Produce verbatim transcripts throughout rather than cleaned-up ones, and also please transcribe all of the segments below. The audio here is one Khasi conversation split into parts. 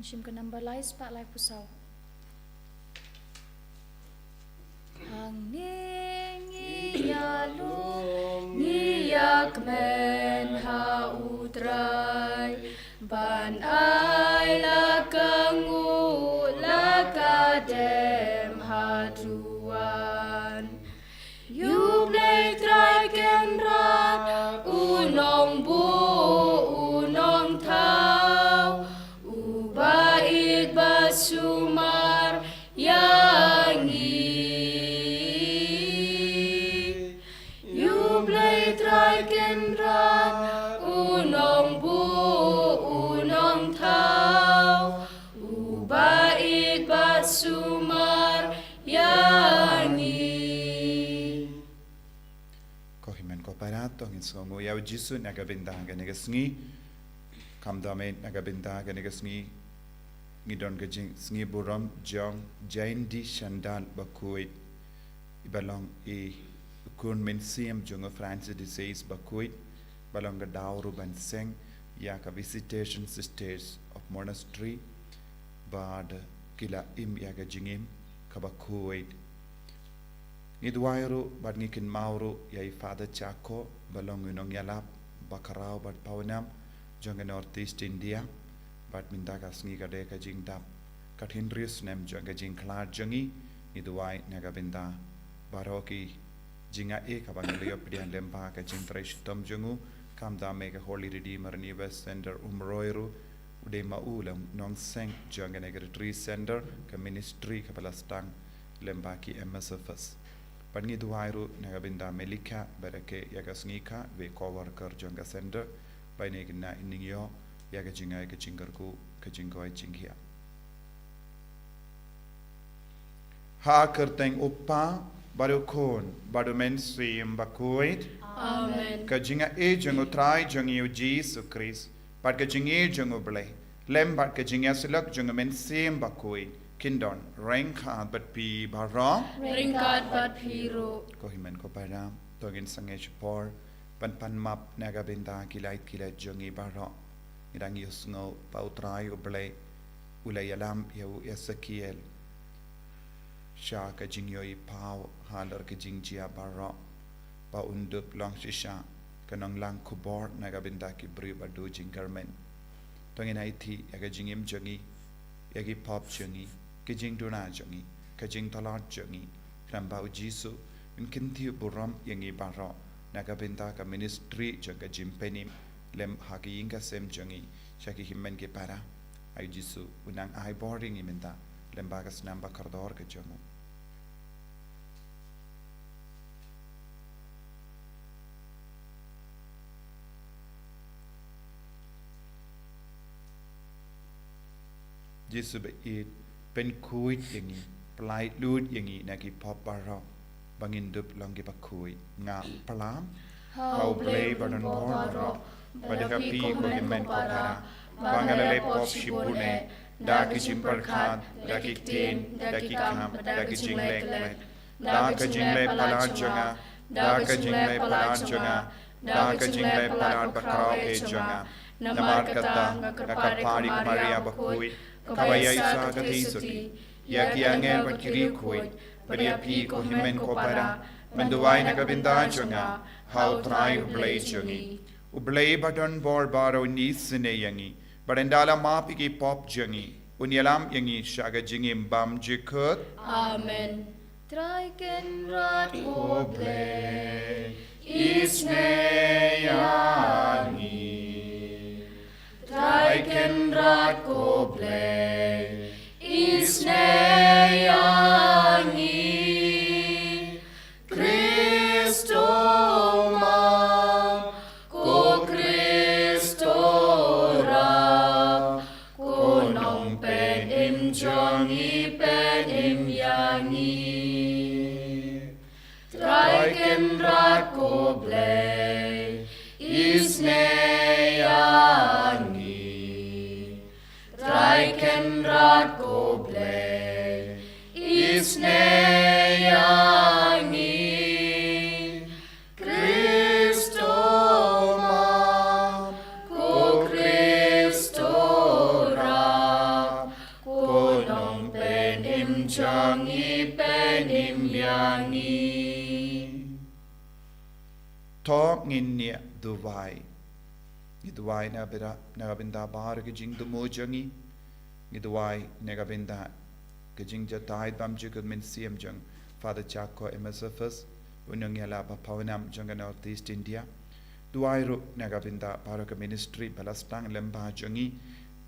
Shim ka number lai spah lai phew saw. Hangne ngi ïalum, ngi ïakmen ha U Trai, ban ai la ka nguh, la ka dem haduh. Ïa U Blei Trai Kynrad, U Nongbuh, U Nongthaw, Uba ïeit bad sumar ïa ngi. Ïa U Blei Trai Kynrad, U Nongbuh, U Nongthaw, Uba ïeit bad sumar ïa ngi. Ko hynmen ko para, to ngin sngewnguh ïa U Jisu na ka bynta kane ka sngi. Kumta mynta na ka bynta kane ka sngi, ngi don ka jingsngi burom jong Jane D Shandan bakhuid, iba long i khun mynsiem jong u Francis de Sales bakhuid, ba long ka daw ruh ban seng ïa ka Visitation Sisters of Monastery, bad ki la im ïa ka jingim kaba khuid. Ngi duwai ruh bad ngi kynmaw ruh ïa i Father Chako, ba long u nongïalap bakhraw bad pawnam jong ka North East India, bad mynta ka sngi ka dei ka jingdap ka hynriew snem jong ka jingkhlad jong ngi. Ngi duwai na ka bynta baroh ki jingaiei kaba ngi la ïoh pdiang lyngba ka jingtrei shitom jong u. Kumta mynta ka Holy Redeemer Anywhere Center Umroi ruh, u dei ma u la nongseng jong kane ka Retreat Center, ka ministry kaba la sdang lyngba ki M S F S. Bad ngi duwai ruh na ka bynta Melika, bad ka ïa ka sngi ka, wei co-worker jong ka center, ba ine i khynnah in ïoh ïa ka jingai ka jingkyrkhu, ka jingkoit jingkhiah. Ha ka kyrteng U Kpa, bad U Khun, bad U Mynsiem Bakhuid. Amen. Ka jingaiei jong U Trai jong ngi U Jisu Khrist, bad ka jingïeit jong U Blei, lem bad ka jingïasyllok jong U Mynsiem Bakhuid, kin don ryngkat bad phi baroh. Ryngkat bad phi ruh. Ko hynmen ko para, to ngin sangeh shipor ban pan map na ka bynta ki lait ki lait jong ngi baroh. Ngi dang ïohsngew ba U Trai U Blei u la ïalam ïa u Esekiel sha ka jingïohi paw halor ka jingjia baroh, ba un dup long shisha ka nonglang khubor na ka bynta ki briew ba duh jingkyrmen. To ngin aiti ïa ka jingim jong ngi, ïa ki pop jong ngi, ki jingduna jong ngi, ka jingtlot jong ngi, khnang ba U Jisu un kyntiew burom ïa ngi baroh na ka bynta ka ministry jong ka jingpynim lem ha ki ïing ka sem jong ngi, sha ki hynmen ki para. Ai U Jisu un nang ai bor ïa ngi mynta lem bad ka snam ba kordor ka jong u. Jisu ba ïeit, pynkhuid ïa ngi, pyllait lut ïa ngi na ki pop baroh, ba ngin dup long kiba khuid. Nga pyrshang ha U Blei ba don bor baroh, bad ha phi ko hynmen ko para, ba nga la leh pop shibun eh, da ki jingpyrkhat, da ki ktien, da ki kam, da ki jingleh klet, da ka jingleh palat jong nga, da ka jingleh palat jong nga, da ka jingleh palat bakhraw eh jong nga. Namar kata nga kyrpad ïa ka Maria bakhuid, kaba ïaishah ka theisotti, ïa ki angel bad ki riewkhuid, bad ïa phi ko hynmen ko para, ban duwai na ka bynta jong nga ha U Trai U Blei jong ngi. U Blei ba don bor baroh un isynei ïa ngi, bad un da la map ïa ki pop jong ngi, un ïalam ïa ngi sha ka jingim bymjukut. Amen. Trai Kynrad ko Blei, isynei ïa ngi. Trai Kynrad ko Blei, isynei ïa ngi. Khrist u Map, ko Khrist u Rah, ko Nongpynim jong ngi, pynim ïa ngi. Trai Kynrad ko Blei, isynei ïa ngi. Trai Kynrad ko Blei, ngin ïa duwai. Ngi duwai na ka bynta, na ka bynta baroh ki jingthmu jong ngi. Ngi duwai na ka bynta ka jingjatai bymjukut ka mynsiem jong Father Chako Emesephus, u nongïalam ba pawnam jong ka North East India. Duwai ruh na ka bynta baroh ka ministry ba la sdang lyngba jong ngi,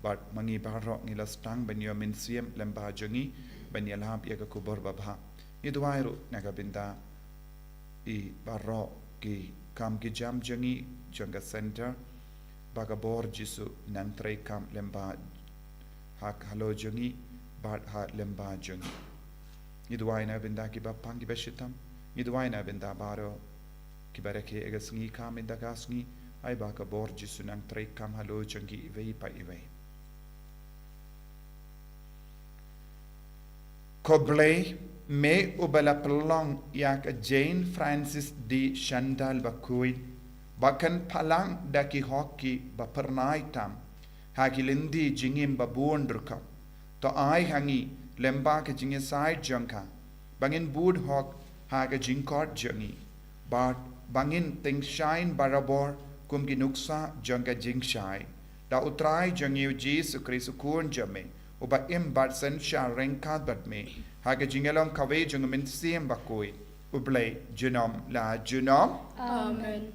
bad ma ngi baroh ngi la sdang ban ïoh mynsiem lyngba jong ngi ban ïalap ïa ka khubor babha. Ngi duwai ruh na ka bynta i baroh ki kam ki jam jong ngi jong ka center, ba ka bor Jisu nang treikam lyngba ha ka halor jong ngi bad ha lyngba jong ngi. Ngi duwai na ka bynta kiba pang kiba shitom. Ngi duwai na ka bynta baroh kiba rakhe ïa ka sngi kam ïa ka sngi, ai ba ka bor Jisu nang treikam halor jong ki iwei pa iwei. Ko Blei, me uba la pynlong ïa ka Jane Frances de Chantal bakhuid, ba kan pynlong da ki hok kiba phyrnai tam ha ki lynti jingim babun rukom. To ai ha ngi lyngba ka jingïasaid jong ka ba ngin bud hok ha ka jingkhot jong ngi, bad ba ngin tyngshaiñ barabor kum ki nuksa jong ka jingshai. Da U Trai jong ngi U Jisu Khrist U Khun jong me, uba im bad synshar ryngkat bad me ha ka jingïalong kawei jong U Mynsiem Bakhuid, U Blei junom la junom. Amen.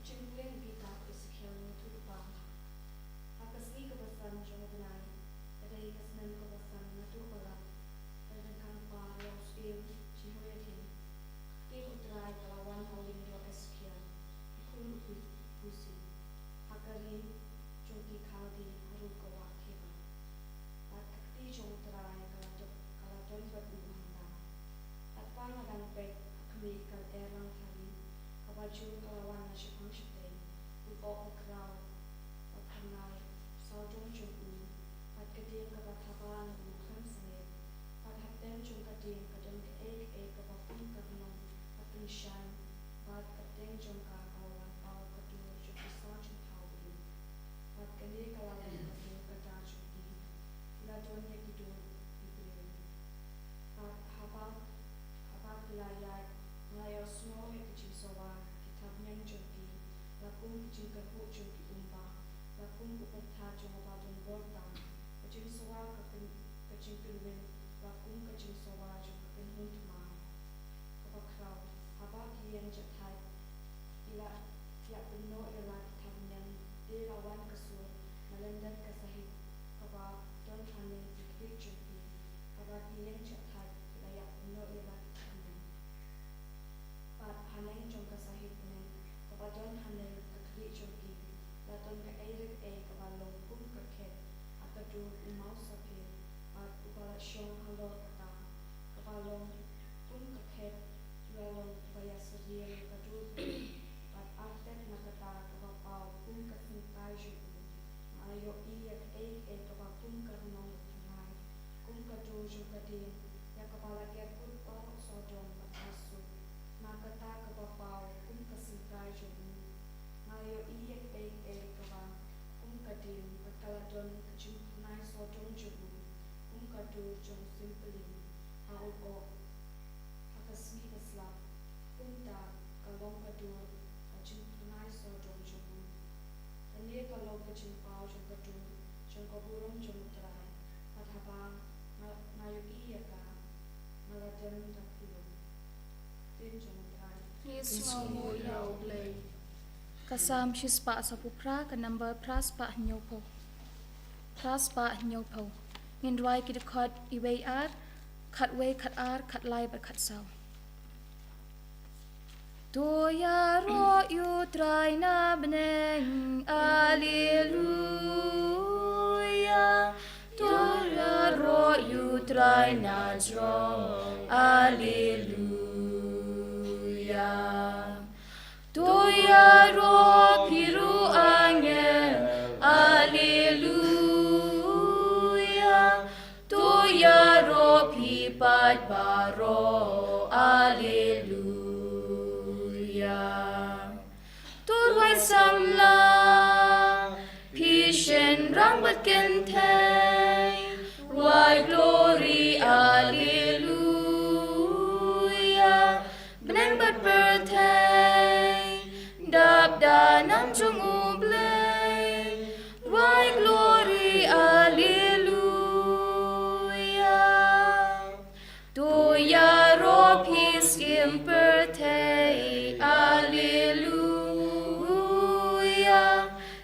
Jingpyllun bitar Ezekiel. Ngi ïathuh lypa. Ha ka sngi kaba san jong u bnai, ka dei ka snem kaba san naduh ba la pyndonkam lypa ïa u syiem Jehoiakim, ka ktien U Trai ka la wan ha u lyngdoh Ezekiel, u khun u Buzi, ha ka ri jong ki Khaldi, harud ka wah Kheba. Bad ka kti jong U Trai ka la don, ka la don bad u hangta. Bad ba nga dang peit, ha khmih, ka la er lang thari kaba jur ka la wan na shaphang shatei. Ut oh ka khraw bad ka nai sawdong jong u, bad ka dieng kaba thaba na u khlem sangeh. Bad hapdeng jong ka dieng ka don kaei kaei kaba kum ka rnong ka tyngshaiñ, bad hapdeng jong ka ka la wan paw ka dur jong ki saw jingthaw briew. Bad kane ka la long ka dur ka dar jong ki, ki la don ïa ki dur ki briew. Bad haba, haba ki la ïaid, nga la ïohsngew ïa ki jingsawa ki thapniang jong ki, la kum ki jingkyrhuh jong ki umba, la kum u pyrthat jong uba don bor tam. Ka jingsawa ka kyn-, ka jingkynwin la kum ka jingsawa jong ka kynhun thymmai. Kaba khraw, haba ki ïeng jahthait ki la ïa pynnoh ïa la ki thapniang, te la wan ka sur na lyndet ka sahit kaba don haneng ki khlieh jong ki. Haba ki ïeng jahthait ki la ïa pynnoh ïa la ki thapniang. Bad haneng jong ka sahit bneng kaba don haneng ka khlieh jong ki, la don kaei re kaei kaba long kum ka khet ha ka dur u maw saphir, bad uba la shong halor kata, kaba long kum ka khet, u la long uba ïasyriem ïa ka dur bneng. Bad artet na kata kaba paw kum ka syngkai jong u, nga la ïohi ïa kaei kaei kaba kum ka rnong ka thymmai, kum ka dur jong ka dieng, ïa kaba la ker kut baroh sawdong bad barsuk. Na kata kaba paw kum ka syngkai jong u, nga la ïohi ïa kaei kaei kaba kum ka dieng, bad ka la don ka jingphyrnai sawdong jong u kum ka dur jong u sympylli. Ha u ong, ha ka sngi ba slap, kumta ka long ka dur ka jingphyrnai sawdong jong u. Kane ka long ka jingpaw jong ka dur jong ka burom jong U Trai. Bad haba nga, nga ïohi ïa ka, nga la dem da khlem. Ktien jong U Trai. Ngi sngewnguh ïa U Blei. Ka Salm shispah sawphew phra, ka number phra spah hynñiewphew. Phra spah hynñiewphew. Ngin duwai ki dkhot iwei ar, khatwei, khatar, khatlai bad khatsaw. To ïaroh ïa U Trai na bneng, Alleluia. To ïaroh ïa U Trai na jrong, Alleluia. To ïaroh phi ruh angel, Alleluia. To ïaroh phi paid baroh, Alleluia. To rwai samla, phi shynrang bad kynthei, rwai glory Pyrthei, Alleluia.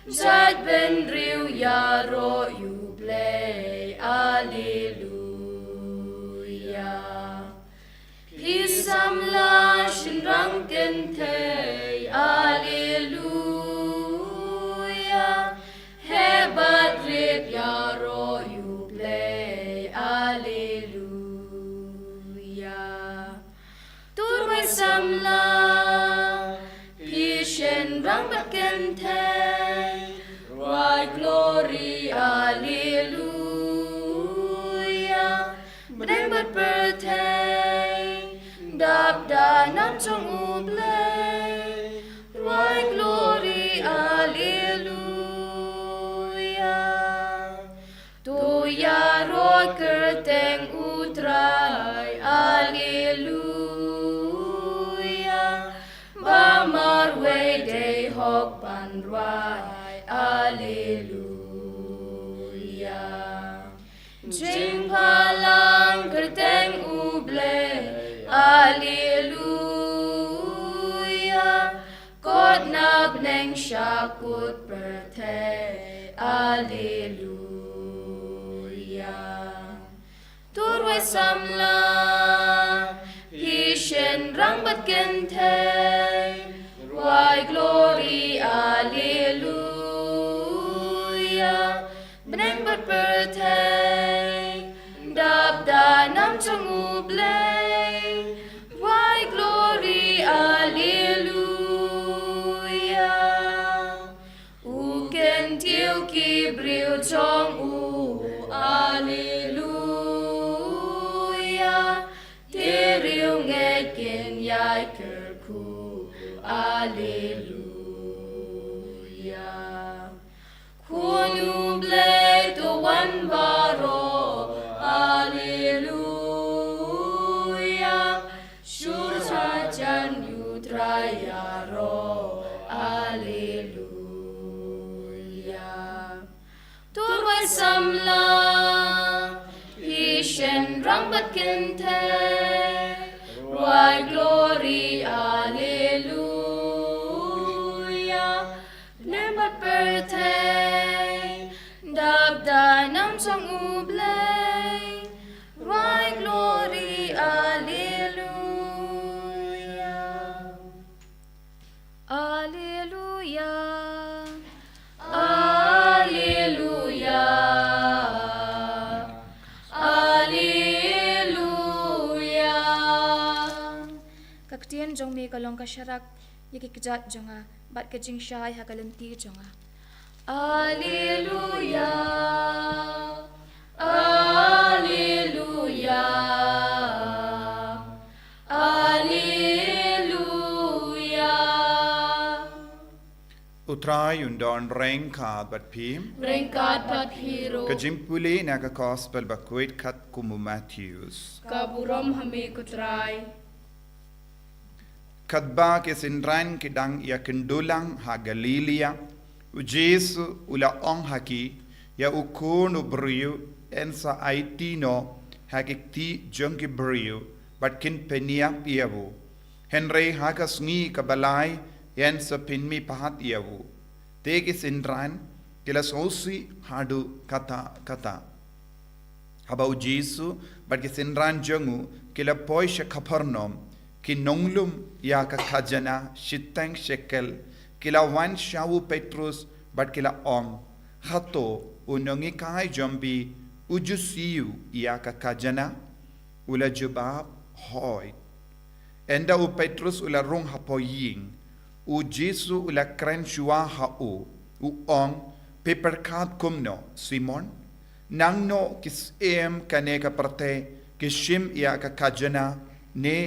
Jait bynriew ïaroh ïa U Blei, Alleluia. Phi samla shynrang kynthei, Alleluia. Heh bad rit ïaroh ïa U Blei, Alleluia. Turwai samla, phi shynrang bad kynthei, rwai glory, Alleluia. Bneng bad pyrthei, dap da nam jong U Blei, rwai glory, Alleluia. To ïaroh kyrteng U Trai, Alleluia. Ba marwei dei hok ban rwai, Alleluia. Jingphalang kyrteng U Blei, Alleluia. Kot na bneng sha kot pyrthei, Alleluia. Turwai samla, phi shynrang bad kynthei, rwai glory, Alleluia. Bneng bad pyrthei, dap da nam jong U Blei, rwai glory, Alleluia. U kyntiew ki briew jong U, Alleluia. Te riewngeit kin ïai kyrkhu, Alleluia. Khun U Blei to wan baroh, Alleluia. Shur hajan ïa U Trai ïaroh, Alleluia. Turwai samla, phi shynrang bad kynthei, rwai glory, Alleluia. Bneng bad pyrthei, dap da nam jong U Blei, rwai glory, Alleluia. Alleluia. Alleluia. Alleluia. Ka ktien jong Me ka long ka sharak ïa ki kjat jong nga, bad ka jingshai ha ka lynti jong nga. Alleluia. Alleluia. Alleluia. U Trai un don ryngkat bad phi. Ryngkat bad phi ruh. Ka jingpule na ka Gospel bakhuid katkum u Mathaios. Ka burom ha Me ko Trai. Katba ki synran ki dang ïakynduh lang ha Galilaia, u Jisu u la ong ha ki, ïa u Khun u briew yn sa aiti noh ha ki kti jong ki briew, bad kin pynïap ïa u. Hynrei ha ka sngi kaba lai yn sa pynmih pat ïa u. Te ki synran ki la sngewsih haduh katta katta. Haba u Jisu bad ki synran jong u ki la poi sha Kapharnaum, ki nonglum ïa ka khajana shiteng shekel ki la wan sha u Petrus bad ki la ong, hato u nonghikai jong phi u ju siew ïa ka khajana? U la jubab, hooid. Ynda u Petrus u la rung hapoh ïing, u Jisu u la kren shuwa ha u, u ong, phi pyrkhat kumno, Simon? Nangno ki syiem kane ka pyrthei ki shim ïa ka khajana ne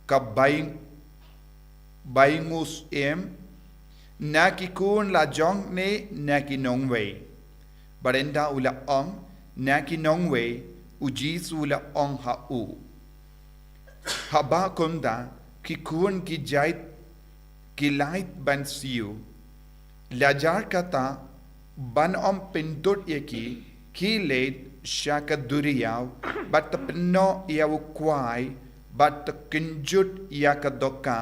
ka bai, bai nguh syiem? Na ki khun la jong ne na ki nongwei? Bad ynda u la ong, na ki nongwei, u Jisu u la ong ha u, haba kumta ki khun ki jait ki lait ban siew. Lashai kata, ban ym pyndud ïa ki, khie leit sha ka duriaw bad tip noh ïa u kwai bad to kynjut ïa ka dohkha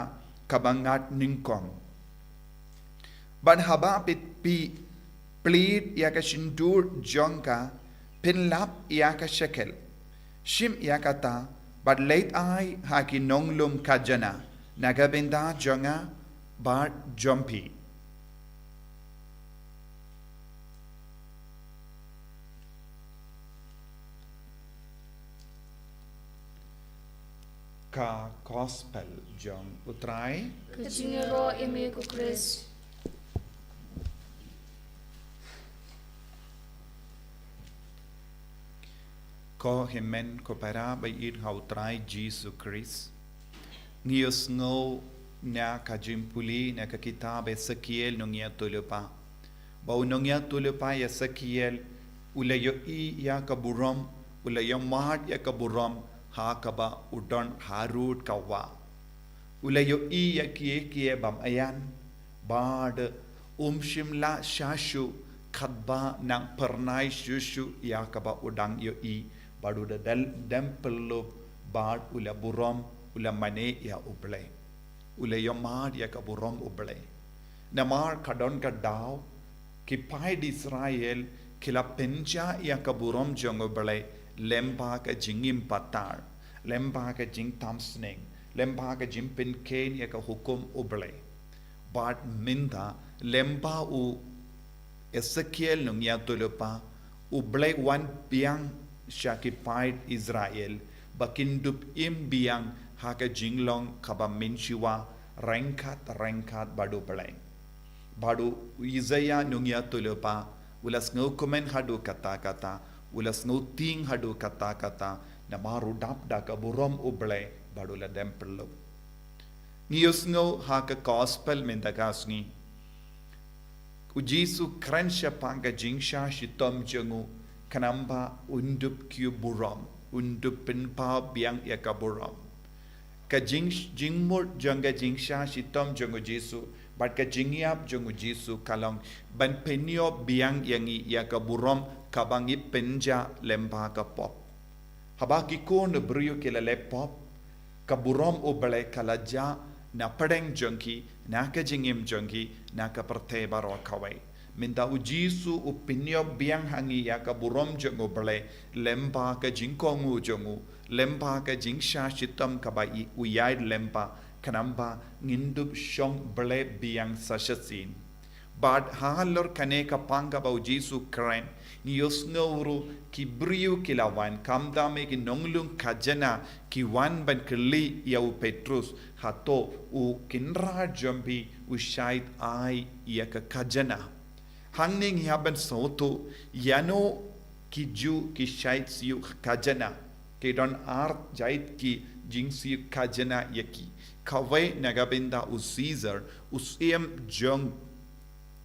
kaba ngat nyngkong. Bad haba phi, phi plied ïa ka shyntur jong ka, phin lap ïa ka shekel. Shim ïa kata, bad leit ai ha ki nonglum khajana, na ka bynta jong nga bad jong phi. Ka Gospel jong U Trai. Ka jingïaroh ïa me ko Khrist. Ko hynmen ko para ba ïeit ha U Trai Jisu Khrist. Ngi ïohsngew na ka jingpule na ka kitab Esekiel nongïathuhlypa. Ba u nongïathuhlypa Esekiel u la ïohi ïa ka burom, u la ïohmad ïa ka burom, ha kaba u don harud ka wah. U la ïohi ïa kiei kiei bym ïan, bad um shym la sah shuh, katba nang phyrnai shuh shuh ïa kaba u dang ïohi, bad u da dal dem pyllup, bad u la burom, u la mane ïa U Blei. U la ïohmad ïa ka burom U Blei. Namar ka don ka daw, ki paid Israel, ki la pynjah ïa ka burom jong U Blei, lyngba ka jingim patar, lyngba ka jingtham sneng, lyngba ka jingpynkheiñ ïa ka hukum U Blei. Bad mynta, lyngba u Esekiel nongïathuhlypa, U Blei wan biang sha ki paid Israel, ba kin dup im biang ha ka jinglong kaba mynshuwa, ryngkat ryngkat bad U Blei. Bad u Isaiah nongïathuhlypa, u la sngewkmen haduh katta katta, u la sngewtieng haduh katta katta, namar u dap da ka burom U Blei, bad u la dem pyllup. Ngi ïohsngew ha ka Gospel mynta ka sngi. U Jisu kren shaphang ka jingshah shitom jong u, khnang ba un dup kiew burom, un dup pynpaw biang ïa ka burom. Ka jing, jingmut jong ka jingshah shitom jong u Jisu, bad ka jingïap jong u Jisu ka long, ban pynïoh biang ïa ngi ïa ka burom kaba ngi pynjah lyngba ka pop. Haba ki khun briew ki la leh pop, ka burom U Blei ka la jah na pdeng jong ki, na ka jingim jong ki, na ka pyrthei baroh kawei. Mynta u Jisu u pynïoh biang ha ngi ïa ka burom jong U Blei, lyngba ka jingkohnguh jong u, lyngba ka jingshah shitom kaba i u ïaid lyngba, khnang ba ngin dup shong blei biang sa shisien. Bad halor kane ka pang kaba u Jisu kren, ngi ïohsngew ruh ki briew ki la wan, khamtam ki nonglum khajana ki wan ban kylli ïa u Petrus, hato u kynrad jong phi u shait ai ïa ka khajana. Hangne ngi hap ban sngewthuh, ïano ki Jiw ki shait siew khajana. Ki don ar jait ki jingsiew khajana ïa ki. Kawei na ka bynta u Caesar, u syiem jong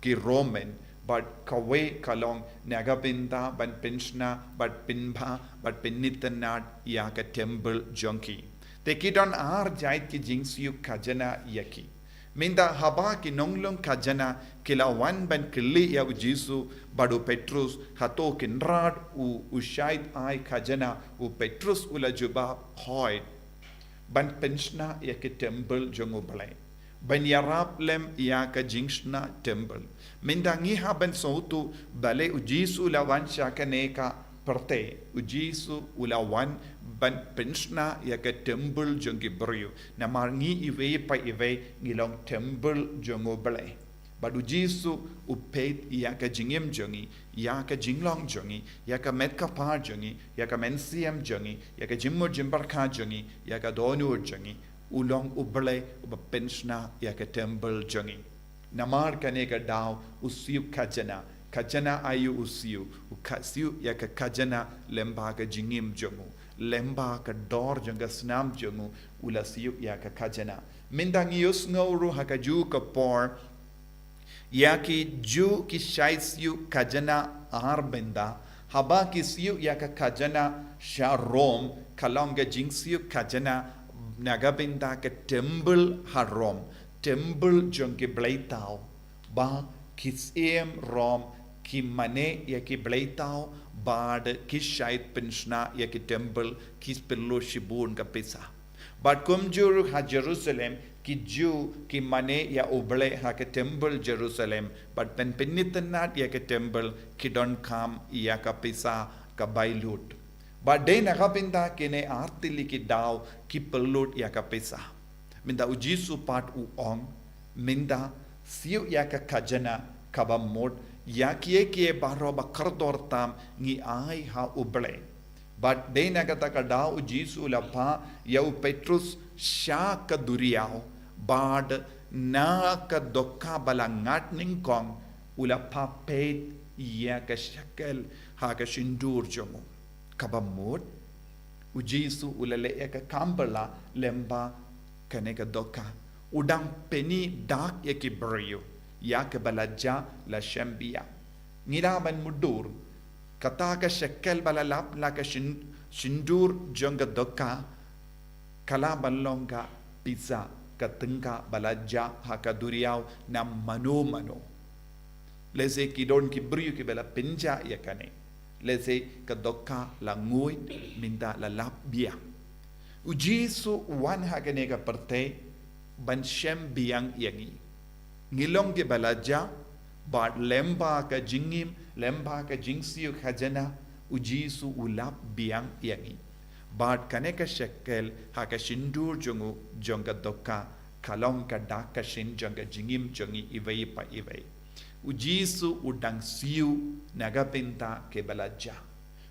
ki Roman, bad kawei ka long na ka bynta ban pynshna, bad pynbha, bad pynitynnad ïa ka temple jong ki. Te ki don ar jait ki jingsiew khajana ïa ki. Mynta haba ki nonglum khajana ki la wan ban kylli ïa u Jisu bad u Petrus, hato kynrad u u shait ai khajana, u Petrus u la jubab, hooid. Ban pynshna ïa ka temple jong U Blei. Ban ïarap lem ïa ka jingshna temple. Mynta ngi hap ban sngewthuh, balei u Jisu u la wan sha kane ka pyrthei. U Jisu u la wan ban pynshna ïa ka temple jong ki briew. Namar ngi iwei pa iwei ngi long temple jong U Blei. Bad u Jisu u peit ïa ka jingim jong ngi, ïa ka jinglong jong ngi, ïa ka met ka phad jong ngi, ïa ka mynsiem jong ngi, ïa ka jingmut jingpyrkhat jong ngi, ïa ka dohnud jong ngi. U long U Blei uba pynshna ïa ka temple jong ngi. Namar kane ka daw u siew khajana, khajana aïu u siew, u kha siew ïa ka khajana lyngba ka jingim jong u, lyngba ka dor jong ka snam jong u, u la siew ïa ka khajana. Mynta ngi ïohsngew ruh ha kajuh ka por, ïa ki Jiw ki shait siew khajana ar bynta, haba ki siew ïa ka khajana sha Rom, ka long ka jingsiew khajana na ka bynta ka temple ha Rom, temple jong ki bleithaw, ba ki syiem Rom ki mane ïa ki bleithaw, bad ki shait pynshna ïa ki temple, ki pynlut shibun ka pisa. Bad kumjuh ruh ha Jerusalem, ki Jiw ki mane ïa U Blei ha ka temple Jerusalem, bad pynpynitynnad ïa ka temple ki donkam ïa ka pisa ka bai lut. Bad dei na ka bynta kine artylli ki daw ki pynlut ïa ka pisa. Mynta U Jisu pat u ong, mynta siew ïa ka khajana kaba mut, ïa kiei kiei baroh ba kordor tam ngi ai ha U Blei. Bad dei na kata ka daw U Jisu u la phah ïa u Petrus sha ka duriaw, bad na ka dohkha ba la ngat nyngkong u la phah peit ïa ka shekel ha ka shyntur jong u. Kaba mut, U Jisu u la leh ïa ka kam ba la lem bad kane ka dohkha. U dang pyni dak ïa ki briew ïa kaba la jia, la shem biang. Ngi lah ban mutdur, kata ka shekel ba la lap na ka shyn-, shyntur jong ka dohkha, ka lah ban long ka pisa, ka tyngka ba la jia ha ka duriaw na mano mano. Lehse ki don ki briew kiba la pynjah ïa kane. Lehse ka dohkha la nguid, mynta la lap biang. U Jisu u wan ha kane ka pyrthei ban shem biang ïa ngi. Ngi long kiba la jia, bad lem bad ka jingim, lem bad ka jingsiew khajana, U Jisu u lap biang ïa ngi. Bad kane ka shekel ha ka shyntur jong u, jong ka dohkha, ka long ka dak ka shin jong ka jingim jong ngi iwei pa iwei. U Jisu u dang siew na ka bynta kiba la jia.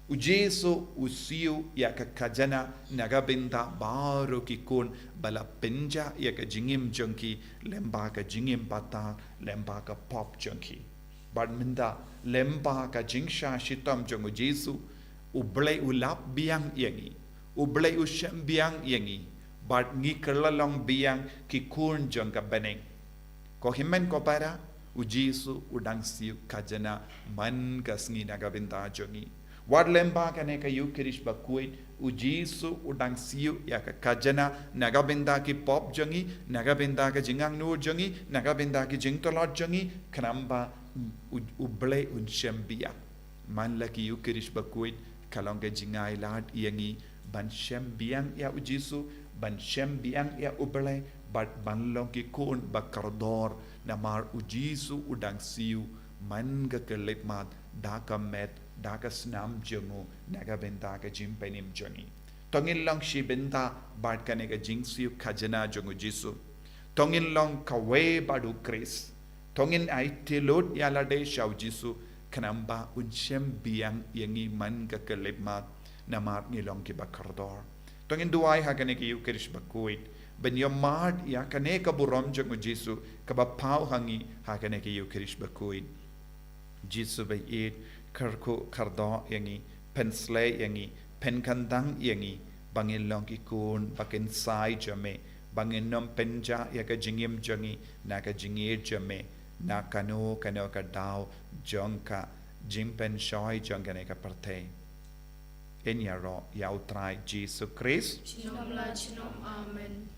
U Jisu u siew ïa ka khajana na ka bynta baroh ki khun ba la pynjah ïa ka jingim jong ki, lem bad ka jingim pathar, lem bad ka pop jong ki. Bad mynta lem bad ka jingshah shitom jong U Jisu, U Blei u lap biang ïa ngi. U Blei u shem biang ïa ngi. Bad ngi kylla long biang ki khun jong ka bneng. Ko hynmen ko para, U Jisu u dang siew khajana man ka sngi na ka bynta jong ngi. Wat lem bad kane ka Ïukharist bakhuid, U Jisu u dang siew ïa ka khajana na ka bynta ki pop jong ngi, na ka bynta ka jingangnud jong ngi, na ka bynta ki jingtlot jong ngi, khnang ba U, U Blei un shem biang. Man la ki Ïukharist bakhuid ka long ka jingai lad ïa ngi ban shem biang ïa U Jisu, ban shem biang ïa U Blei, bad ban long ki khun ba kordor, namar U Jisu u dang siew man ka khyllipmat, da ka met, da ka snam jong u, na ka bynta ka jingpynim jong ngi. To ngin long shi bynta bad kane ka jingsiew khajana jong U Jisu. To ngin long kawei bad U Khrist. To ngin aiti lut ïa lade sha U Jisu, khnang ba un shem biang ïa ngi man ka khyllipmat, namar ngi long kiba kordor. To ngin duwai ha kane ka Ïukharist bakhuid ban ïohmad ïa kane ka burom jong U Jisu kaba paw ha ngi ha kane ka Ïukharist bakhuid. Jisu ba ïeit, kyrkhu kyrdoh ïa ngi, pynsleh ïa ngi, pynkyndang ïa ngi, ba ngin long ki khun ba kynsai jong me, ba ngin ym pynjah ïa ka jingim jong ngi na ka jingïeit jong me, na kano kano ka daw jong ka jingpynshoi jong kane ka pyrthei. Ngin ïaroh ïa U Trai Jisu Khrist. Junom la junom, amen.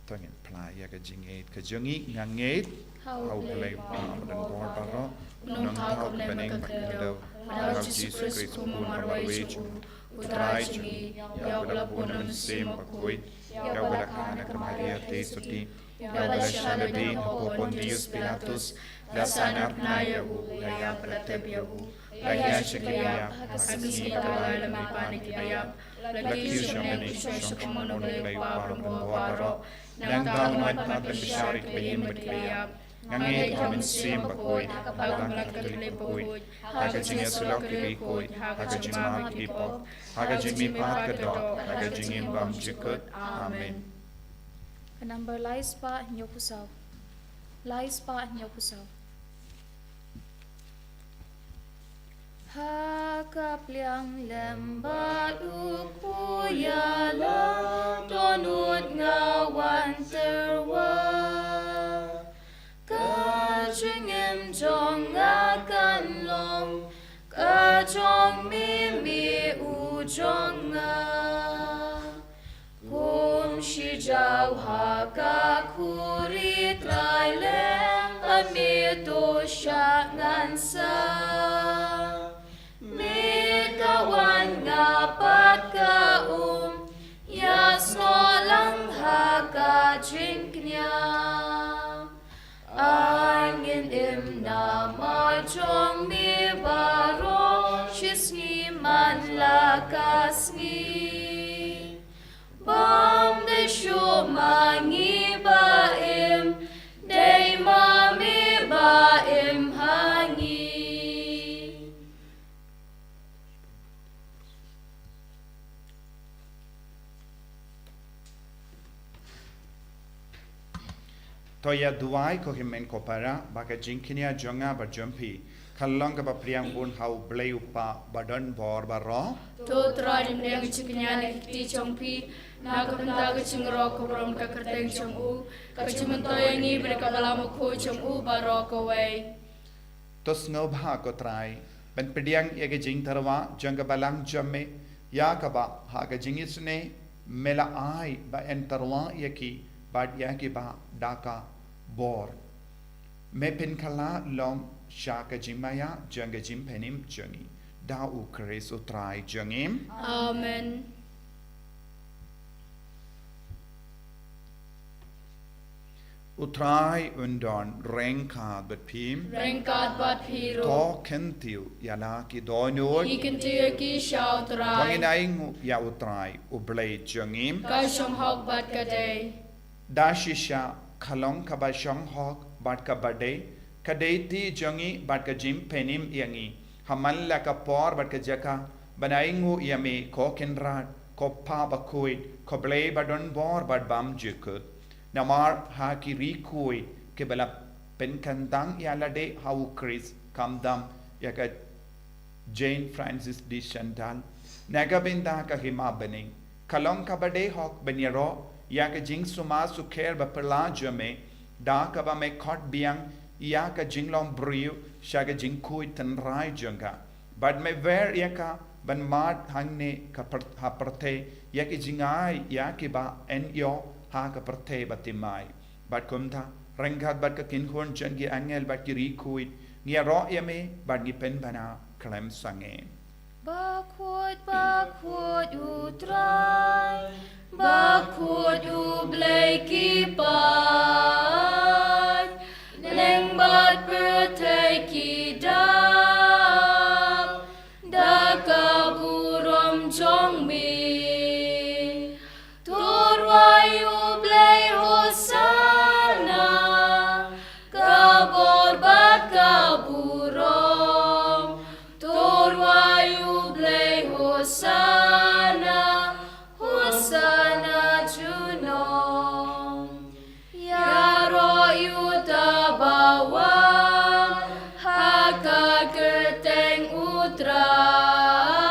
To ngin phla ïa ka jingngeit ka jong ngi. Nga ngeit ha U Blei Uba don bor baroh, U Nongthaw ka bneng bad ka khyndew, bad ha U Jisu Khrist U Khun ba marwei jong U Trai jong ngi, ïa uba la bun na U Mynsiem Bakhuid, ïa uba la kha na ka Maria Theisotti, ïa uba la shah lade hapoh Pontius Pilatus, la sah natna ïa u, la ïap la tep ïa u, la ïaid sha ki ba ïap, ha ka sngi kaba lai la mihpat na ki ba ïap, la kiew sha bneng sha ka shongshong mon U Blei Uba don bor baroh. Nangta un wan pat ban bishar ïa ki ba im bad ki ba ïap. Nga ngeit ha U Mynsiem Bakhuid, ha ka Balang Katholik bakhuid, ha ka jingïasyllok ki riewkhuid, ha ka jingmap ki pop, ha ka jingmihpat ka doh, ha ka jingim bymjukut. Amen. Ka number lai spah hynñiewphew saw. Lai spah hynñiewphew saw. Ha ka pliang lem bad u Khun ïalam, dohnud nga wan tyrwa. Ka jingim jong nga kan long ka jong me, me u jong nga. Kum shi jaw ha ka khuri Trai leh, ba me to shah nga sa. Me ka wan nga pat ka um, ïa snoh lang ha ka jingkñia. Ai ngin im namar jong me baroh, shisngi man la ka sngi. Bym dei shuh ma ngi ba im, dei ma me ba im ha ngi. To ïa duwai, ko hynmen ko para, ba ka jingkñia jong nga bad jong phi kan long kaba pdiang bun ha U Blei U Kpa badonbor baroh. To Trai, pdiang jingkñia na ki kti jong phi na ka bynta ka jingïaroh ka burom ka kyrteng jong u, ka jingmyntoi ïa ngi bad ka Balang Bakhuid jong u baroh kawei. To sngewbha, ko Trai, ban pdiang ïa ka jingtyrwa jong ka balang jong me, ïa kaba ha ka jingisynei me la ai ba yn tyrwa ïa ki bad ïa kiba da ka bor me pynkylla long sha ka jingmaïa jong ka jingpynim jong ngi. Da U Khrist U Trai jong ngi. Amen. U Trai un don ryngkat bad phi. Ryngkat bad phi ruh. To kyntiew ïa la ki dohnud. Ngi kyntiew ïa ki sha U Trai. To ngin ainguh ïa U Trai, U Blei jong ngi. Ka shong hok bad ka dei. Da shisha ka long kaba shong hok bad kaba dei, ka dei kti jong ngi bad ka jingpynim ïa ngi ha man la ka por bad ka jaka ban ainguh ïa me, ko Kynrad, ko Kpa Bakhuid, ko Blei badonbor bad bymjukut. Namar ha ki riewkhuid kiba la pynkyntang ïa lade ha U Khrist, khamtam ïa ka Jane Frances de Chantal, na ka bynta ka Hima Bneng, ka long kaba dei hok ban ïaroh ïa ka jingsumar sukher baphylla jong me, da kaba me khot biang ïa ka jinglong briew sha ka jingkhuid tynrai jong ka. Bad me wer ïa ka ban mad hangne ka pyr-, ha pyrthei ïa ki jingai ïa kiba yn ïoh ha ka pyrthei bathymmai. Bad kumta, ryngkat bad ka kynhun jong ki angel bad ki riewkhuid, ngi ïaroh ïa me bad ngi pynbna khlem sangeh. Bakhuid, bakhuid U Trai, bakhuid U Blei ki paid, bneng bad pyrthei ki dap da ka burom jong me. To rwai U Blei Hosana, ka bor bad ka burom. To rwai U Blei Hosana, Hosana junom. Ïaroh ïa uta ba wan ha ka kyrteng U Trai.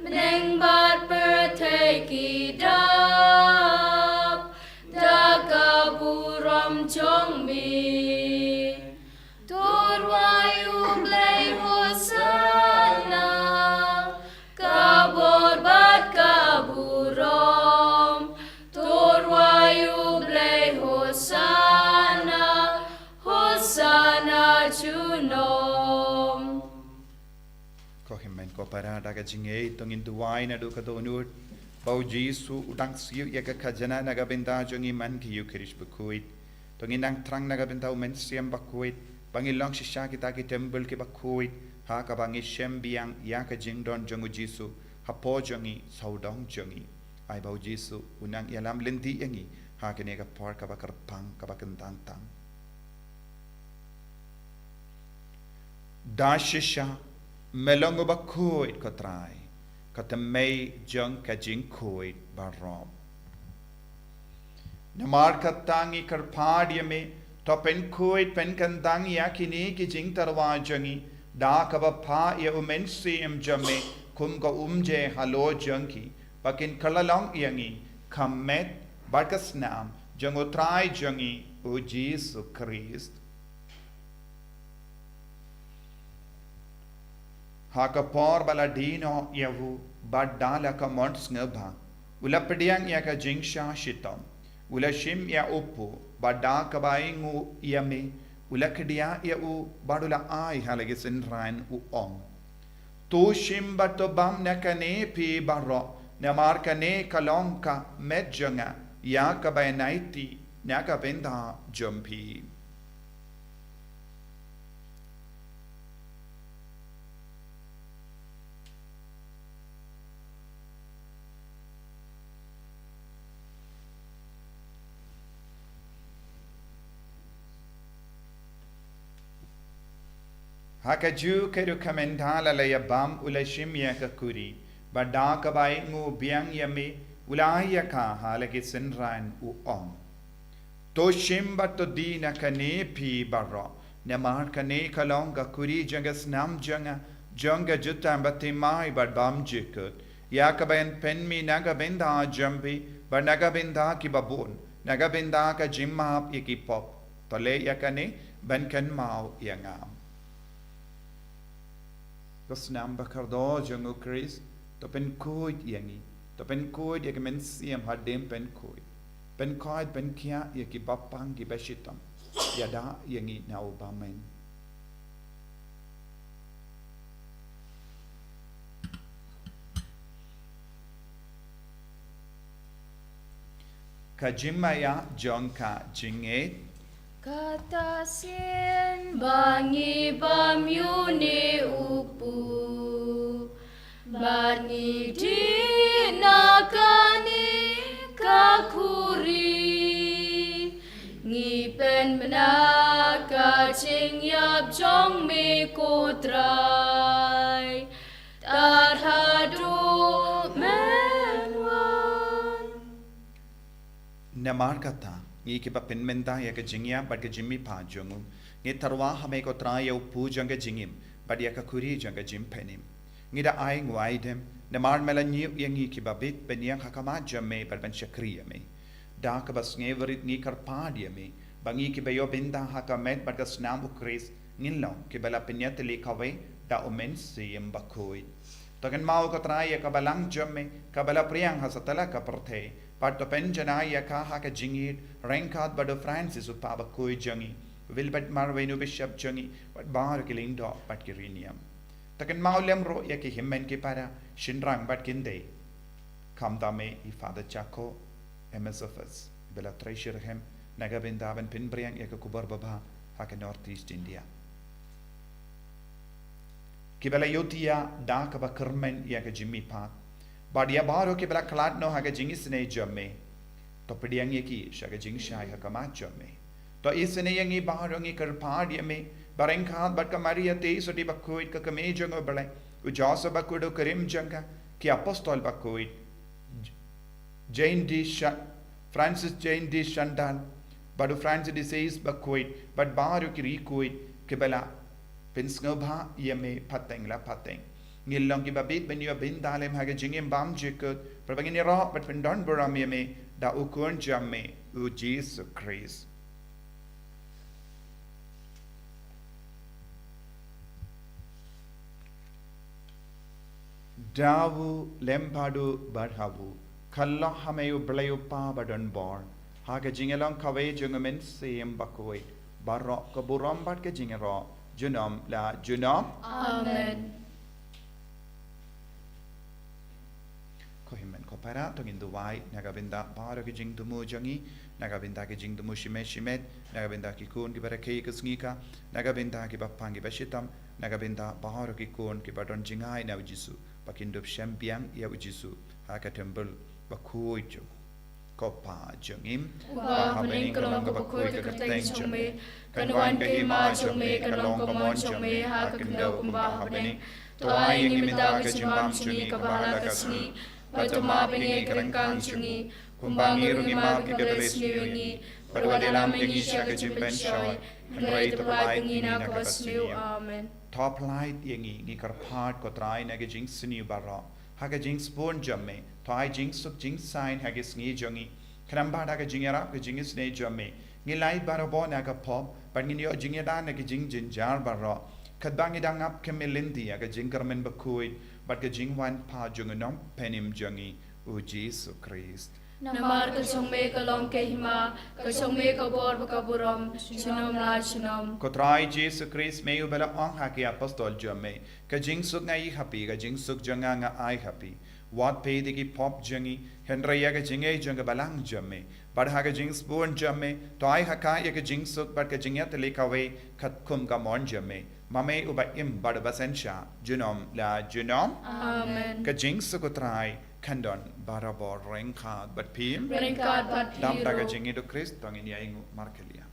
Bneng bad pyrthei ki dap da ka burom jong me. To rwai U Blei Hosana, ka bor bad ka burom. To rwai U Blei Hosana, Hosana junom. Ko hynmen ko para, da ka jingngeit to ngin duwai naduh ka dohnud ba U Jisu u dang siew ïa ka khajna na ka bynta jong ngi man ka Eukharist bakhuid. To ngin nang thrang na ka bynta U Mynsiem Bakhuid ba ngin long shisha kita ki templ kiba khuid, ha kaba ngi shem biang ïa ka jingdon jong U Jisu hapoh jong ngi, sawdong jong ngi. Ai ba U Jisu u nang ïalam lynti ïa ngi ha kane ka por kaba kyrpang, kaba kyntang tam. Da shisha me long uba khuid, ko Trai, ka thymmei jong ka jingkhuid baroh. Namar kata ngi kyrpad ïa me, to pynkhuid pynkyntang ïa kine ki jingtyrwa jong ngi da kaba phah ïa U Mynsiem jong me kum ka umje halor jong ki, ba kin kylla long ïa ngi ka met bad ka snam jong U Trai jong ngi U Jisu Khrist. Ha ka por ba la die noh ïa u bad da la ka mon sngewbha, u la pdiang ïa ka jingshah shitom, u la shim ïa u pud bad da kaba ainguh ïa me, U la khdiah ïa u bad u la ai ha la ki synran, u ong: To shim bad to bam na kane phi baroh, namar kane ka long ka met jong nga ïa kaba yn aiti na ka bynta jong phi. Ha kajuh ka ruh, ka mynta la la ïa bam, u la shim ïa ka kuri, bad da kaba ïnguh biang ïa me, u la ai ïa ka ha la ki synran, u ong: To shim bad to die na kane phi baroh, namar kane ka long ka kuri jong ka snam jong nga, jong ka jutang bathymmai bad bymjukut, ïa kaba yn pynmih na ka bynta jong phi bad na ka bynta kiba bun, na ka bynta ka jingmap ïa ki pop. To leh ïa kane ban kynmaw ïa nga. Ka snam bakordor jong U Khrist, to pynkhuid ïa ngi, to pynkhuid ïa ka mynsiem hadien pynkhuid, pynkhuid pynkhiah ïa kiba pang kiba shitom, ïada ïa ngi na u bymman. Ka jingmaïa jong ka jingngeit. Kata sien ba ngi bam ïa une u kpu, bad ngi die na kane ka khuri, ngi pynbna ka jingïap jong me, ko Trai, tad haduh men wan. Namar kata, ngi kiba pynmynta ïa ka jingïap bad ka jingmihpat jong u, ngi tyrwa ha me, ko Trai, ïa u kpu jong ka jingim bad ïa ka khuri jong ka jingpynim. Ngi da ai nguaidem namar me la ñiew ïa ngi kiba bit ban ïeng ha khmat jong me bad ban shakri ïa me. Da kaba sngewrit ngi kyrpad ïa me ba ngi kiba ïoh bynta ha ka met bad ka snam U Khrist ngin long kiba la pynïatylli kawei da U Mynsiem Bakhuid. To kynmaw, ko Trai, ïa ka balang jong me kaba la pdiang ha satlak ka pyrthei, bad to pynjanai ïa ka ha ka jingïeit ryngkat bad u Francis, u kpa bakhuid jong ngi, u Wilbert Marwein, u bishop jong ngi, bad baroh ki lyngdoh bad ki riewniam. To kynmaw lem ruh ïa ki hynmen ki para, shynrang bad kynthei, khamtam ïa i Father Jacko Emesofas, iba la trei shitrhem na ka bynta ban pynbring ïa ka khubor babha ha ka North East India, kiba la ïohi ïa da kaba kyrmen ïa ka jingmihpat, bad ïa baroh kiba la khlad noh ha ka jingisynei jong me. To pdiang ïa ki sha ka jingshai ha khmat jong me. To isynei ïa ngi baroh, ngi kyrpad ïa me, ba ryngkat bad ka Maria Theisotti bakhuid, ka kmie jong U Blei, u Joseph bakhuid, u kurim jong ka, ki apostol bakhuid, J-, Jane de Cha-, Francis Jane de Chantal, bad u Francis de Sales bakhuid, bad baroh ki riewkhuid kiba la pynsngewbha ïa me pateng la pateng. Ngin long kiba bit ban ïoh bynta lem ha ka jingim bymjukut, bad ba ngin ïaroh bad pyndonburom ïa me da u Khun jong me, u Jisu Khrist. Da u lem bad u bad ha u, ka long ha me U Blei U Kpa badonbor, ha ka jingïalong kawei jong U Mynsiem Bakhuid, baroh ka burom bad ka jingïaroh junom la junom. Amen. Ko hynmen ko para, to ngin duwai na ka bynta baroh ki jingthmu jong ngi, na ka bynta ki jingthmu shimet shimet, na ka bynta ki khun kiba rakhe ka sngi ka, na ka bynta kiba pang kiba shitom, na ka bynta baroh ki khun kiba don jngai na U Jisu, ba kin dup shem biang ïa U Jisu ha ka templ bakhuid jong u. Ko Pa jong ngi, uba ha bneng, ka long kaba khuid ka kyrteng jong me, kan wan ka hima jong me, kan long ka mon jong me ha ka khyndew kumba ha bneng. To ai ïa ngi mynta ka jingbam jong ngi kaba ha la ka sngi, bad to map ïa ngi ka ryngkang jong ngi, kumba ngi ruh ngi map ïa kiba leh sniew ïa ngi, bad wat ïalam ïa ngi sha ka jingpynshoi, hynrei to pyllait ïa ngi na kaba sniew. Amen. To pyllait ïa ngi, ngi kyrpad ko Trai, na ka jingsniew baroh, ha ka jingsbun jong me, to ai jingsuk jingsaiñ ha ka sngi jong ngi. Khnang ba da ka jingïarap ka jingisynei jong me, ngin lait barabor na ka pop, bad ngin ïoh jingïada na ki jingjynjar baroh, katba ngi dang ap kum ki lynti ha ka jingkyrmen bakhuid bad ka jingwan pat jong U Nongpynim jong ngi, U Jisu Khrist. Namar ka jong me ka long ka hima, ka jong me ka bor bad ka burom, junom la junom. Ko Trai Jisu Khrist, me uba la ong ha ki apostol jong me, ka jingsuk nga ai ha phi, ka jingsuk jong nga nga ai ha phi. Wat peit ïa ki pop jong ngi, hynrei ïa ka jingïeit jong ka balang jong me. Bad ha ka jingsbun jong me, to ai ha ka ïa ka jingsuk bad ka jingïatylli kawei katkum ka mon jong me. Ma me uba im bad uba synshar, junom la junom. Amen. Ka jingsuk U Trai kan don barabor ryngkat bad phi. Ryngkat bad phi ruh. Dap da ka jingïeit U Khrist, to ngin ïa ïnguh markylliang.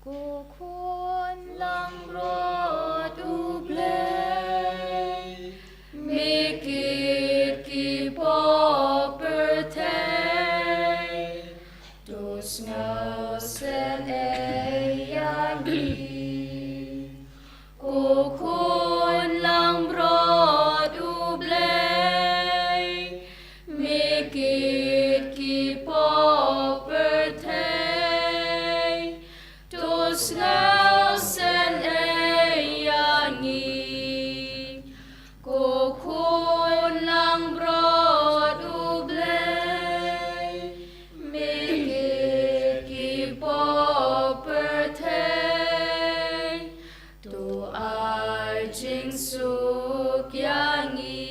Ko khun langbrot U Blei, me kit ki pop pyrthei, to sngewsynei ïa ngi. Ko khun langbrot U Blei, me kit ki pop pyrthei, to sngewsynei ïa ngi. Ko khun langbrot U Blei, me kit ki pop pyrthei, to ai jingsuk ïa ngi.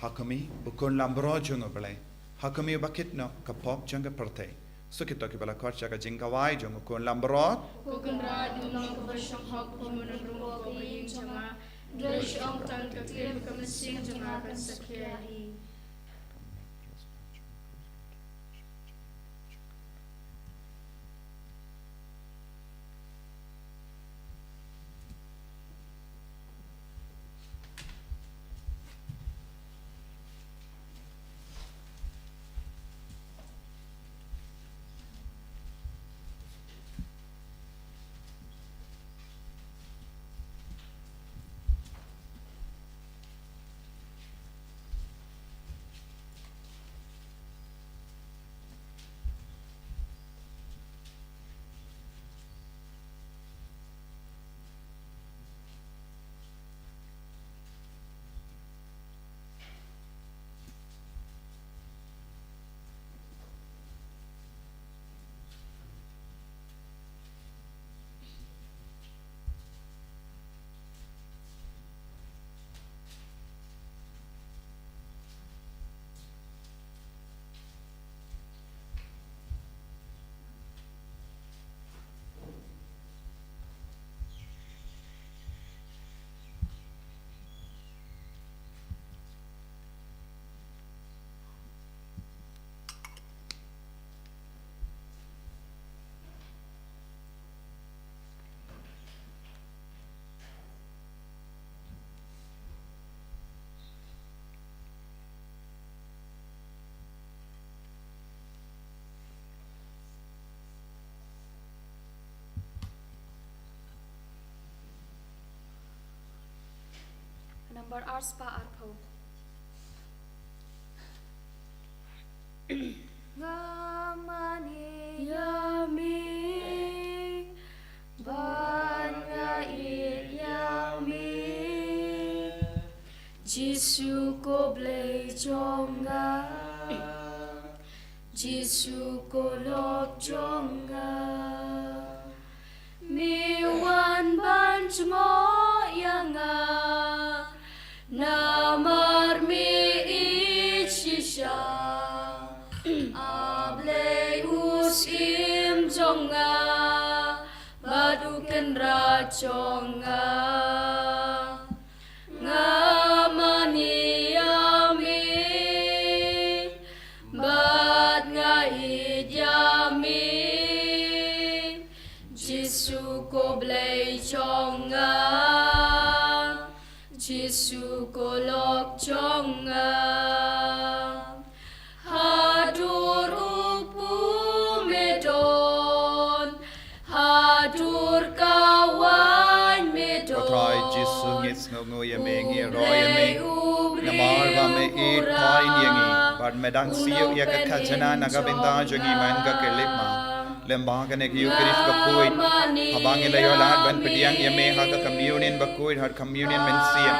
Ha khmih, U Khun langbrot jong U Blei. Ha khmih, uba kit noh ka pop jong ka pyrthei. Sa kito kiba la khot sha ka jingkhawai jong U Khun langbrot. Ko Kynrad, to long kaba shong hok kumno ruh ha ka ïing jong nga. Hynrei shu ong tang ka ktien, ka mynsiem jong nga kan sa khia hi. Nambar arspah arphew. Nga mane ïa me, bad nga ïeit ïa me, Jisu ko Blei jong nga, Jisu ko lok jong nga. Me wan ban jngoh ïa nga, namar me ïeit shisha. A Blei u Syiem jong nga, bad U Kynrad jong nga. Nga mane ïa me, bad nga ïeit ïa me, Jisu ko Blei jong nga, Jisu ko lok jong nga. Haduh u pum me don, haduh ka waiñ me don. Ko Trai Jisu, ngi sngewnguh ïa me, ngi ïaroh ïa me. Namar ba me ïeit pain ïa ngi, bad me dang siew ïa ka khajna na ka bynta jong ngi man ka khyllipmat. Lyngba kane ka Eucharist bakhuid, haba ngi la ïoh lad ban pdiang ïa me ha ka communion bakhuid, ha ka communion mynsiem,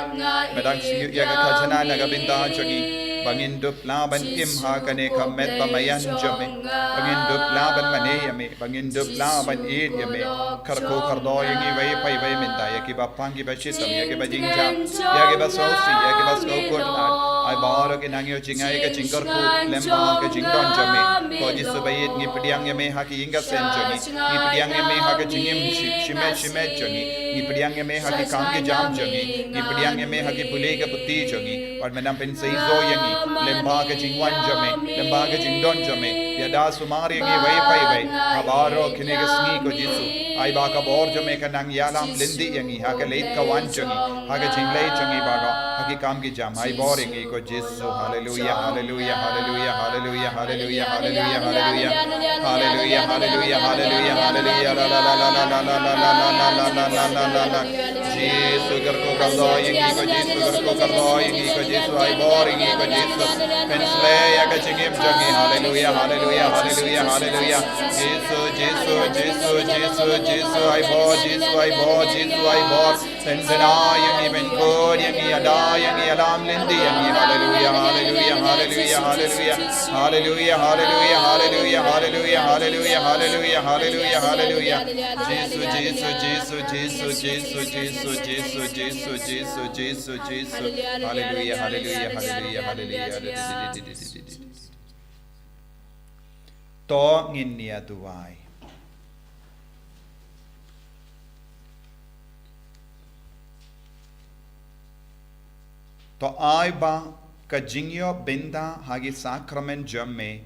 me dang siew ïa ka khajna na ka bynta jong ngi, ba ngin dup lah ban im ha kane ka met ba maïan jong me, ba ngin dup lah ban mane ïa me, ba ngin dup lah ban ïeit ïa me. Kyrkhu kyrdoh ïa ngi iwei pa iwei mynta, ïa kiba pang, kiba shitom, ïa kiba jingjam, ïa kiba sngewsih, ïa kiba sngewkut, Lad. Ai baroh ki nang ïoh jngai ka jingkyrkhu lyngba ka jingdon jong me. Ko Jisu ba ïeit, ngi pdiang ïa me ha ki ïing ka sem jong ngi. Ngi pdiang ïa me ha ka jingim shi-, shimet shimet jong ngi. Ngi pdiang ïa me ha ki kam ki jam jong ngi. Ngi pdiang ïa me ha ki pule ka puthi jong ngi. Wat me nang pynseisoh ïa ngi lyngba ka jingwan jong me, lyngba ka jingdon jong me. Ïada sumar ïa ngi iwei pa iwei ha baroh kine ki sngi, ko Jisu. Ai ba ka bor jong me kan nang ïalam lynti ïa ngi ha ka leit ka wan jong ngi, ha ka jingleit jong ngi baroh, ha ki kam ki jam. Ai bor ïa ngi, ko Jisu. Haleluia, haleluia, haleluia, haleluia, haleluia, haleluia, haleluia. Haleluia, haleluia, haleluia, haleluia. La, la, la. Jisu, kyrkhu kyrdoh ïa ngi, ko Jisu, kyrkhu kyrdoh ïa ngi, ko Jisu, ai bor ïa ngi, ko Jisu. Pynsleh ïa ka jingim jong ngi. Haleluia, haleluia, haleluia, haleluia. Jisu, Jisu, Jisu, Jisu, Jisu, ai bor, Jisu, ai bor, Jisu, ai bor. Pynsleh ïa ngi, pynkhuid ïa ngi, ïada ïa ngi, ïalam lynti ïa ngi. Haleluia, haleluia, haleluia, haleluia. Haleluia, haleluia, haleluia, haleluia, haleluia, haleluia, haleluia, haleluia. Jisu, Jisu, Jisu, Jisu, Jisu, Jisu, Jisu, Jisu, Jisu, Jisu, Jisu. Haleluia, haleluia, haleluia, haleluia. To ngin ïa duwai. To ai ba ka jingïoh bynta ha ki sakramen jong me,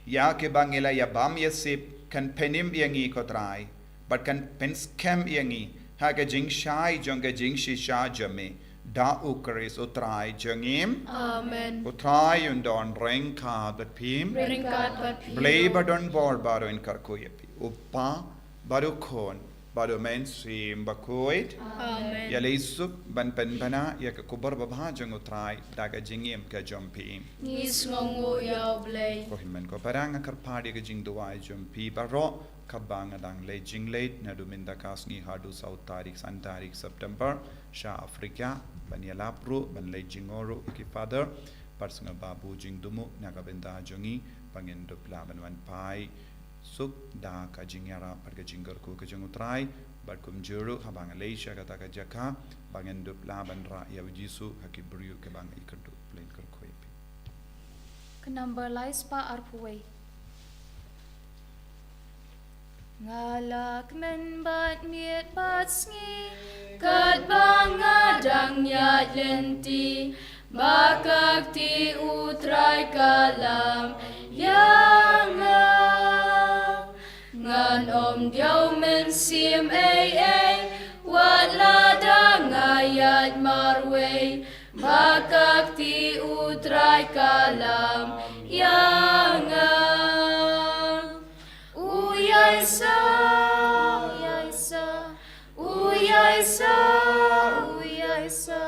ïa kiba ngi la ïa bam ïa sip, kan pynim ïa ngi, ko Trai, bad kan pynskhem ïa ngi ha ka jingshai jong ka jingshisha jong me. Da U Khrist U Trai jong ngi. Amen. U Trai un don ryngkat bad phi. Ryngkat bad phi. Blei ba don bor baroh un kyrkhu ïa phi. U Kpa bad U Khun bad U Mynsiem Bakhuid. Amen. Ïaleh suk ban pynbna ïa ka khubor babha jong U Trai da ka jingim ka jong phi. Ngi sngewnguh ïa U Blei. Ko hynmen ko para, nga kyrpad ïa ka jingduwai jong phi baroh. Kaba nga dang leit jingleit naduh mynta ka sngi haduh saw tarik, san tarik September, sha Africa, ban ïalap ruh, ban leit jngoh ruh ïa ki Father, bad sngewbha ba u jingduh mo na ka bynta jong ngi, ba ngin dup lah ban wan phai suk da ka jingïarap bad ka jingkyrkhu ka jong U Trai. Bad kumjuh ruh haba nga leit sha kata ka jaka, ba ngin dup lah ban rah ïa U Jisu ha ki briew kiba ngi kyrduh. Blei un kyrkhu ïa phi. Ka number lai spah arphew wei. Nga la kmen bad miet bad sngi, katba nga dang ïaid lynti, ba ka kti U Trai ka lam ïa nga. Ngan ym diaw mynsiem ei ei, wat lada nga ïaid marwei, ba ka kti U Trai ka lam ïa nga. U Ïaisa, Ïaisa, U Ïaisa, U Ïaisa,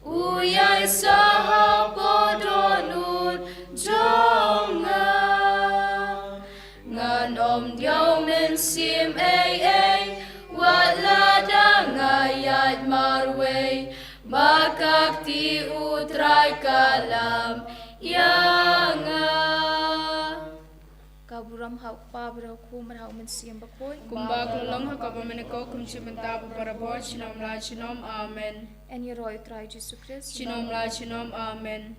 U Ïaisa, ha ka dohnud jong nga. Ngan ym diaw mynsiem ei ei, wat lada nga ïaid marwei, ba ka kti U Trai ka lam ïa nga. Ka burom ha U Kpa, bad ha U Khun, bad ha U Mynsiem Bakhuid. Kumba ka la long ha kaba mynnyngkong, kumjuh mynta, bad barabor, junom la junom. Amen. Yn ïaroh ïa U Trai Jisu Khrist. Junom la junom. Amen.